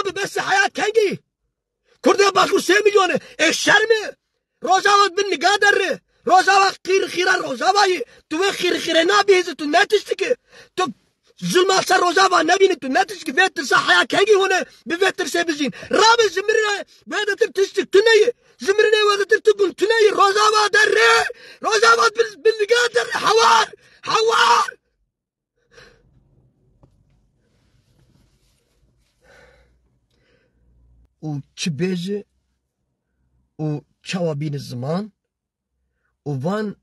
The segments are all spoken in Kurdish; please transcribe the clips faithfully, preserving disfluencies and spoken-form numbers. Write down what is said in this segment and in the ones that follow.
Bi bes e heya kengî. Kurdê Bakur sê milyon e. Ê şerm e. Rojava bin niga derre. Rojava xîr xîra Rojava ye. Tu wê xîr xîrê nabihîzî, tu ne tiştike. Tu zulma ser Rojava nebînî, tu ne tiştike. Vê tirsa heya kengî hûn e. Bi vê tirsê bijîn. Rabe ji mirinê wê de tir tiştik tune ye. Ji mirinê wê de tir tu gun tune ye. Rojava derre. Rojava bin, bin niga derre. Hewar. Hewar. Û çi bêje û çawa bîne ziman û van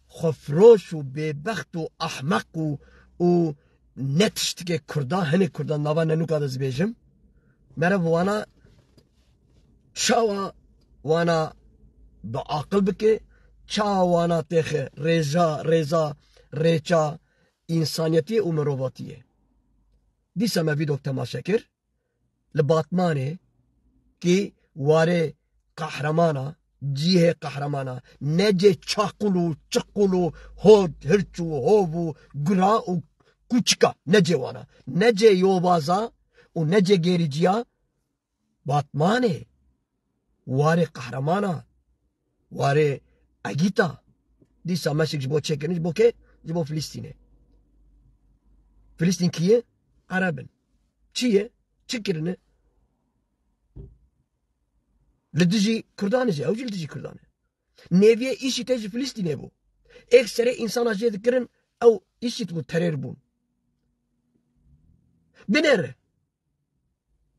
xwefiroş û bêbext û ehmeq û, û ne tiştikê Kurda, hinê Kurda nava nenûka de dibêjim. Mere bi wana çawa wana bi aqil bike, çawa wana têxe rêja, rêza, rêça, însaniyetiyê û mirovatiyê. Dîsa me vîdok temaşe kir. Li Batmanê kî warê qehremana, cihê qehremana, ne cê çaqul û çiqul û hod, hirç û hov û gura û kûçika, ne cê wana, ne cê yobaza û ne cê gêrîciya, Batmanê, warê qehremana, warê egîta. Dîsa meşik ji bo çêkirin, ji bo kê? Ji bo Filistînê. Filistîn kî ye? Ereb in. Çi ye? Çi kirine? Li dijî Kurdan e jî, ew jî li dijî Kurdan e. Nêviyê îşî tê ji Filistînê bû. Êk serê însana jê dikirin, ew îşît bû, terêr bûn. Binêre.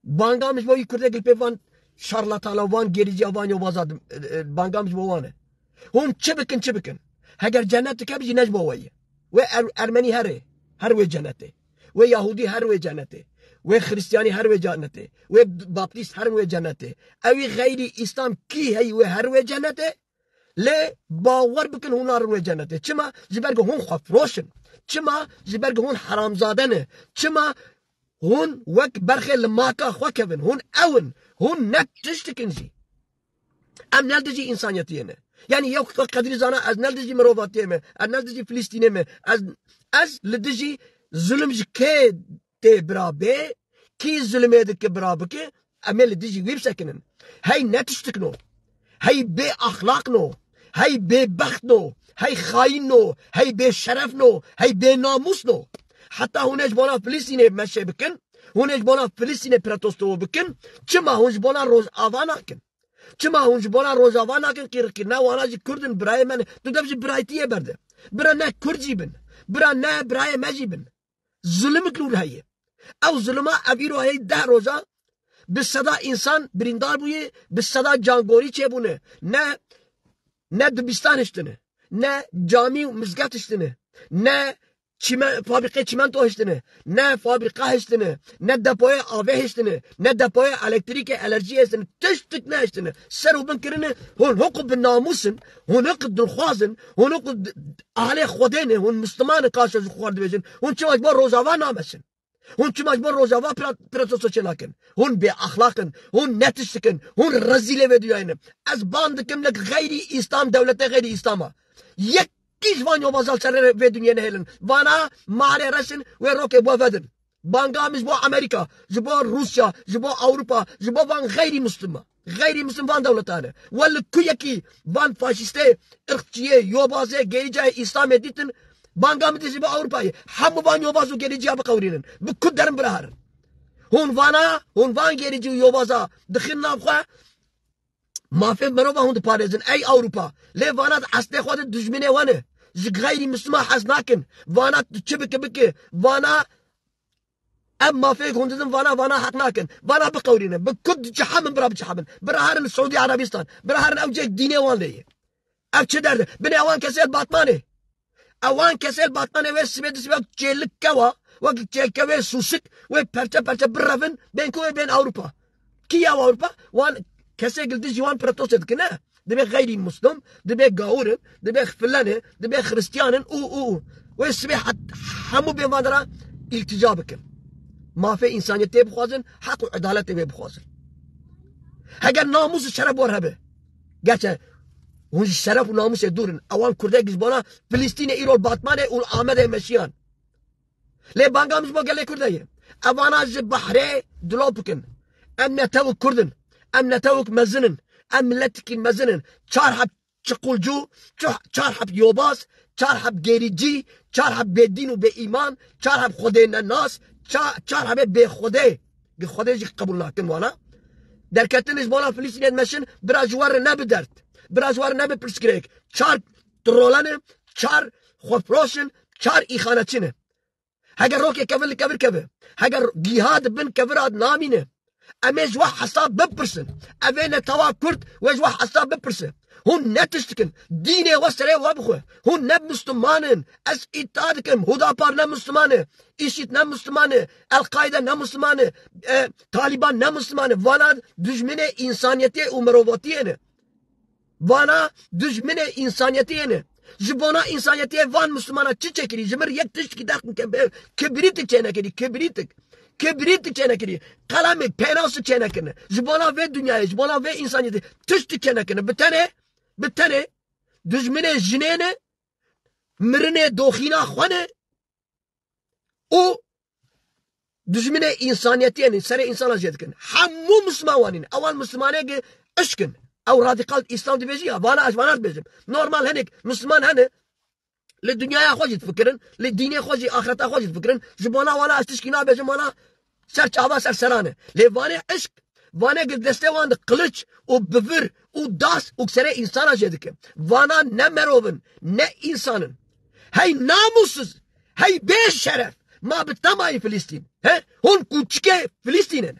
Banga min ji bo wî kurdek li pê van şarlatana, van gêrîciya, van yobaza dim-, e, e, banga min ji bo wan e. Hûn çi bikin, çi bikin. Heger cennet dike bijî ne ji bo we ye. Wê er-, ermenî herê, her wê cennetê. Wê yahûdî her wê cennetê. Wê xristiyanî her wê cennetê. Wê baptîst her wê cennetê. Ewî xeyrî îslam kî heyî wê her wê cennetê. Lê bawer bikin hûn narin wê cennetê. Çima? Ji ber ku hûn xwefiroş in. Çima? Ji ber ku hûn heramzade ne. Çima? Hûn wek berxê li maka xwe kevin. Hûn ew in. Hûn ne tiştikin jî. Em ne li dijî însaniyetiyê ne. Yanî yew qedrî zana ez ne li dijî mirovatiyê me, ez ne li dijî Filistînê me, ez, ez li dijî zulm ji kê tê bira bê, kî zulmê dike bira bike, em ê li dijî wî bisekinin. Hey ne tiştik no. Hey bê axlaq no. Hey bêbext no. Hey xayîn no. Hey bêşeref no. Hey bênamûs no. Heta hûn ê ji bona Filistînê meşê bikin, hûn ê ji bona Filistînê protesto bikin, çima hûn ji bona Rojava nakin? Çima hûn ji bona Rojava nakin qîrikirina wana jî Kurd in, birayê me ne? Tu dev ji biraytiyê berde. Bira ne Kurd jî bin. Bira ne birayê me jî bin. Zulimik li wir heye. Ew zulima ev îro heyî deh roja bi seda însan birîndar bûye, bi seda cangorî çêbûne. Ne, ne dibistan hiştine, ne camî û mizget hiştine, ne çîme-, fabrîqê çîmento hiştine, ne fabrîqa hiştine, ne depoyê avê hiştine, ne depoyê elektrîkê, enerjiyê hiştine, tiştik nehiştine. Ser û bin kirine, hûn hiqû bi namûs in, hûn hiqû dilxwaz in, hûn hiqû d-, ahlê Xwedê ne, hûn Misliman in, kaşa ji xwe dibêjin, hûn çima ji bo Rojava nameşin? Hûn çima ji bo Rojava pra-, protesto çê nakin? Hûn bêaxlaq in, hûn netiştik in, hûn rezîlê vê dinyayê ne. Ez ban dikim li xeyrî Îslam, dewletê xeyrî Îslama. Yek Kî ji van yobaza li ser vê dinyê nehêlin? Vana malê reş in, wê rokê bo vedin. Banga min ji bo Amerîka, ji bo Rûsya, ji bo Ewropa, ji bo van xeyrî Muslima. Xeyrî Muslim van dewletan e. We li ku yekî van faşîstê, irqçiyê, yobazê, gêrîcayê Îslamê dîtin? Banga min dê ji bo Ewropayê. Hemû van yobaz û gêrîciya biqewirînin. Bi ku derin bira herin. Hûn vana, hûn van gêrîcî û yobaza dixin nav xwe, Mafê mirova hûn diparêzin, ey Ewropa. Lê vana di eslê xwe de dijminê we ne. Ji xeyrî Mislima hez nakin. Vana tu çi bike bike. Vana em mafê hûn didin vana, vana heq nakin. Vana biqewirînin. Bi ku dicehemin bira bicehemin. Bira herin Siûdî Erebistan. Bira herin ew cêk dînê wan lê ye. Ev çi derde? Binê ewan kesê li Batmanê. Ewan kesê li Batmanê wê sibê di sibê çêlik kewa, wek çêlkewê sûsik, wê perçe perçe birevin, bên ku wê bên Ewropa. Kî ya Ewropa? Wan kesê li dijî wan protesto dikin, ne? Dibê xeyrî muslim, dibê gawir in, dibê filan e, dibê xiristiyan in û, û, û. Wê sibê het-, hemû bên van dera îltica bikin. Mafê însaniyetê bixwazin, heq û edaletê wê bixwazin. Heger namûs û şeref wer hebe. Gerçe hûn ji şeref û namûsê dûr in. Ewan kurdek ji bona Filistînê îro li Batmanê û li Amedê meşiyan. Lê banga min ji bo gelê Kurd heye. Evana ji behrê dilop bikin. Em netewik Kurd in. Em netewik mezin in. Em miletikî mezin in. Çar heb çiqulcû, çu-, çar heb yobaz, çar heb gêrîcî, çar heb bêdîn û bêîman, çar heb Xwedê nenas, ça-, çar hebê bêxwedê. Bi Xwedê jî qebûl nakin wana. Derketin ji bona Filistînê dimeşin, bira ji we re ne bi derd. Bira ji we re ne bi pirsgirêk. Çar trole ne, çar xwefiroş in, çar îxaneçî ne. Heger rokê kevin li kevir keve, heger giha di bin kevira namîne, em ê ji we hesab bipirsin. Ev ê netewa Kurd wê ji we hesab bipirse. Hûn ne tişt dikin. Dînê we serê we bixwe. Hûn ne Müslüman in. Ez îdia dikim. Hudapar ne Müslüman e. IŞİD ne Müslüman e. El-Qaide ne Müslüman e. E, Taliban ne Müslüman e. Vana dijminê însaniyetê û mirovatiyê ne. Vana dijminê însaniyetiyê ne. Ji bona însaniyetiyê van Müslümana çi çêkirî? Ji mir yek tiştkî derx bike be. Kibrîtik çênekirî, kibrîtik. Kibrîtik çênekirî. Qelemek, pênasik çênekirine. Ji bona vê dinyayê, ji bona vê însaniyetê tiştik çênekirine. Bi tenê, bi tenê dijminê jinê ne, mirinê doxîna xwe ne, û dijminê însaniyetiyê ne, serê însana jê dikin. Hemû Misliman wan in. Ewan Mislimanê gi işk in. Ew radikal Îslam dibêjî ya, vana ez vana dibêjim. Normal hinek Misliman hene, li dinyaya xwe jî difikirin, li dînê xwe jî, axireta xwe jî difikirin. Ji bona wana ez tişkî nabêjim, wana ser çava ser seran e. Lê vanê işk, vanê gi destê wan de qiliç û bivir û das û serê însana jê dike. Vana ne merov in, ne însan in. Hey namûsiz, hey bê şeref, ma bi temayî Filistîn. He? Hûn kûçikê Filistîn in.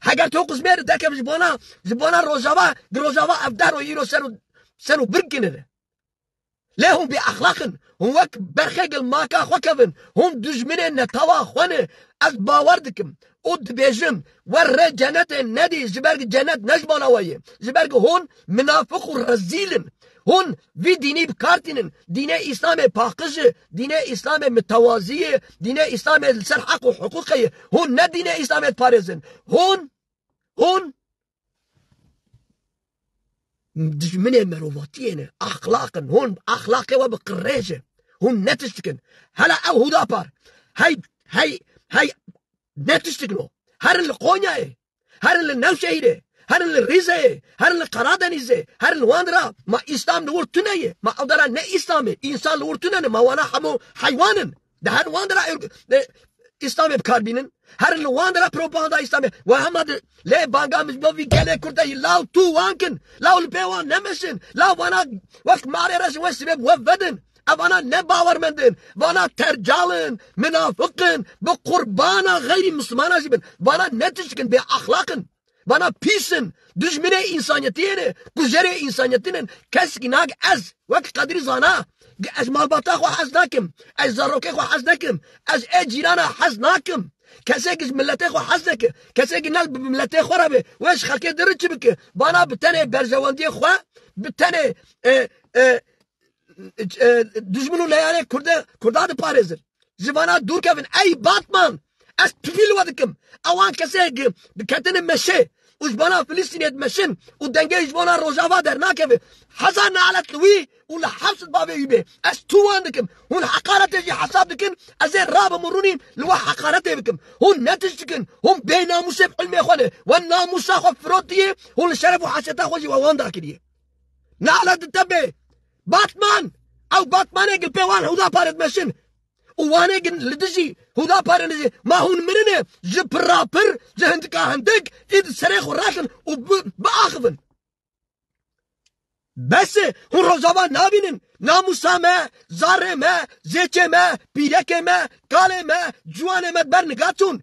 Heger tu qizmê re derkevin ji bona, ji bona Rojava, gi Rojava ev deh ro îro ser û, ser û birkinin. Lê hûn bêexlaq in. Hûn wek berxê gil maka xwe kevin. Hûn dijminê netewa xwe ne. Ez bawer dikim û dibêjim, we rê cenetê nedî, ji ber ku cenet ne ji bona we ye. Ji ber ku hûn minafiq û rezîl in. Hûn vî dînî bi kar tînin. Dînê Îslamê paqij e. Dînê Îslamê mitewazî ye. Dînê Îslamê li ser heq û hiqûqê ye. Hûn ne dînê Îslamê diparêzin. Hûn, hûn dijminê mirovatiyê ne, axlaq in. Hûn axlaqê we bi qirêj e. Hûn ne tişt dikin. Hela ew Hudapar. Hey, hey, hey, ne tişt dikin o. Herin li Konyayê, herin li Newşehîrê, herin li Rîzeyê, herin li Karadenîzê, herin li wan dira. Ma Îslam li wir tune ye. Ma ew dera ne Îslam e. Însan li wir tune ne. Ma wana hemû heywan in. Di her wan dira êr-, e, Îslamê bi kar bînin. Herin li wan dira propaganda Îslamê. Wa hema di lê banga min ji bo vî gelê Kurd de yî, law tu wan kin. Law li pê wan nemeşin. Law vana wek marê re ji we sibê bi we vedin. Evana ne bawermend in. Vana tercal in, minafiq in, bi qurbana xeyrî Mislimana jî bin. Vana ne tişt dikin, bêaxlaq in. Vana pîs in, dijminê însaniyetiyê ne, kujerê însaniyetî ne. Kesekî nag ez, wek Qedrî Zana, ez malbata xwe hez nakim, ez zarokê xwe hez nakim, ez ê cîrana hez nakim. Kesekî ji miletê xwe hez neke, kesekî ne bi miletê xwe re be, wê ji xelkê dir çi bike? Vana bi tenê berjewendiyê xwe, bi tenê, e, e, e, dijmin û leyanê Kurde, Kurda diparêzin. Ji vana dûr kevin. Ey Batman! Ez pipî li we dikim. Ewan kesê gi diketine meşê û ji bona Filistînê dimeşin û dengê ji bona Rojava dernakeve. Hezar nalet li wî û li heft sed bavê wî bê. Ez tu wan dikim. Hûn heqaretê jî hesab dikin. Ez ê rabim û rûnî li we heqaretê bikim. Hûn ne tişt dikin. Hûn bê namûsê bi ilmê xwe ne. We namûsa xwe firotiye. Hûn li şeref û hesiyeta xwe jî we wan dakiriye. Nalet di te bê. Batman! Ew Batmanê gi pê wan Huda parê dimeşin. Û wanê gin li dijî Huda parê ne jî. Ma hûn mirine ji pirapir, ji hindika hindik, î di serê xwe rakin û bi, biaxivin. Bes e, hûn Rojava nabînin. Namûsa me, zarê me, zêçê me, pîrekê me, kalê me, ciwanê me ber niga çûn.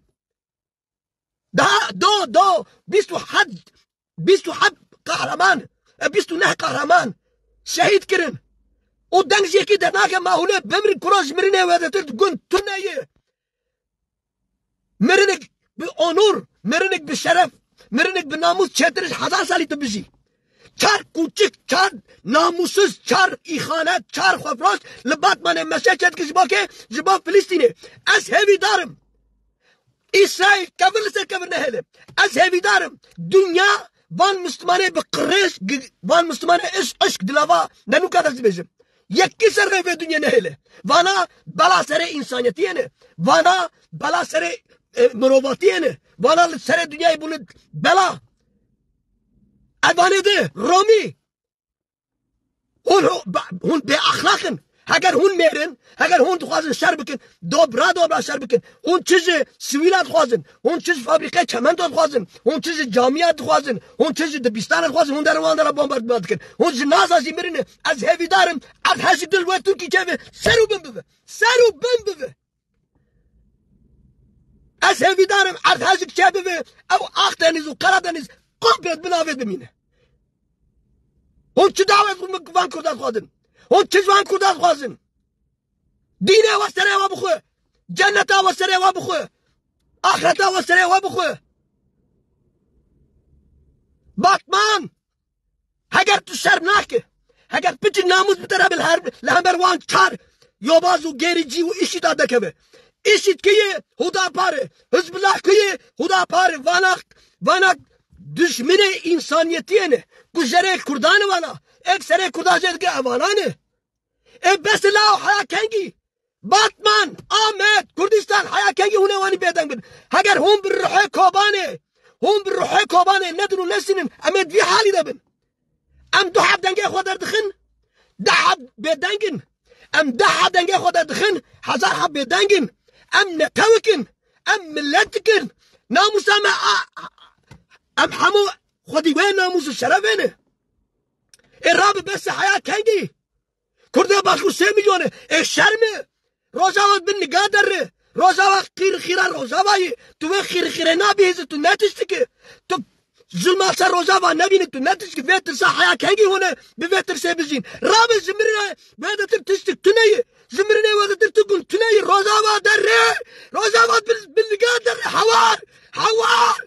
Daha do, do, bîst û heft, bîst û heft qehreman, e, bîst û neh qehreman şehîd kirin. Û deng ji yekî dernake, ma hûn ê bimrin, kuro ji mirinê wêdetir gund tune ye. Mirinik bi onur, mirinik bi şeref, mirinik bi namûs çêtir ji hezar salî tu bijî. Çar kûçik, çar namûsiz, çar îxanet, çar xwefiroş li Batmanê meşe çêdikir ji bo kê? Ji bo Filistînê. Ez hêvîdar im. Îsraîl kevir li ser kevir nehêle. Ez hêvîdar im. Dinya van Mislimanê bi qirêj, gi-, van Mislimanê iş, işk dilava nenûka dest dibêjim. Yekî ser rê vê dinyê nehêle. Vana bela serê însaniyetiyê ne. Vana bela serê e, mirovatiyê ne. Vana li serê dinyayê bûne bela. Ev vanê de romî. Hûn ho-, ba-, hûn bêexlaq in. Heger hûn mêr in, heger hûn dixwazin şer bikin, dobra dobra şer bikin. Hûn çi ji sivîla dixwazin, hûn çi ji fabrîqê çemento dixwazin, hûn çi ji camiya dixwazin, hûn çi ji dibistana dixwazin, hûn derin wan dera bombardiman dikin. Hûn ji naza jî mirin e. Ez hêvîdar im, erdhejî dil wê Tirkî çêve, ser û bin bibe. Ser û bin bibe. Ez hêvîdar im, erdhejik çêbibe, ew Akdenîz û Karadenîz komplê di bin avê dimîne. Hûn çi dawet van Kurdan dixwazin? Hûn çi ji van Kurdan dixwazin? Dînê we serê we bixwe. Cenneta we serê we bixwe. Axireta we serê we bixwe. Batman, heger tu şerm nake, heger piçik namûs bi te re be li her, li hember wan çar yobaz û gêricî û îşîda dekeve. Îşîd kê ye? Hudapar e. Hizbullah kê ye? Hudapar e. Vana, vana dijminê însaniyetiyê ne. Kujerê Kurdan e vana. Êk serê Kurdan jê dike ev vana ne. Ê bes e la heya kengî. Batman, Amed, Kurdistan, heya kengî hûn ê wanî bêdeng bin. Heger hûn bi ruhê Kobanê, hûn bi ruhê Kobanê nedin û nesînin, em ê di vî halî de bin. Em du heb dengê xwe derdixin, deh heb bêdeng in. Em deh heb dengê xwe derdixin, hezar heb bêdeng in. Em netewik in, em miletik in. Namûsa me a, em hemû xwedî wê namûs û şerefê ne. Ê rabe bes e heya kengî. Kurdê Başûr sê milyon e. Ê şerm e. Rojava bi niga derre. Rojava xîr xîra Rojava ye. Tu wê xîr xîrê nabihîzî, tu ne tiştik e. Tu zulma ser Rojava nebînî, tu ne tiştik e. Vê tirsa heya kengî hûn e bi vê tirsê bijîn. Rabe ji mirinê wê de tir tiştik tune ye. Ji mirinê wê de tir tu gun tune ye. Rojava derre. Rojava bi, bi niga derre. Hewar. Hewar.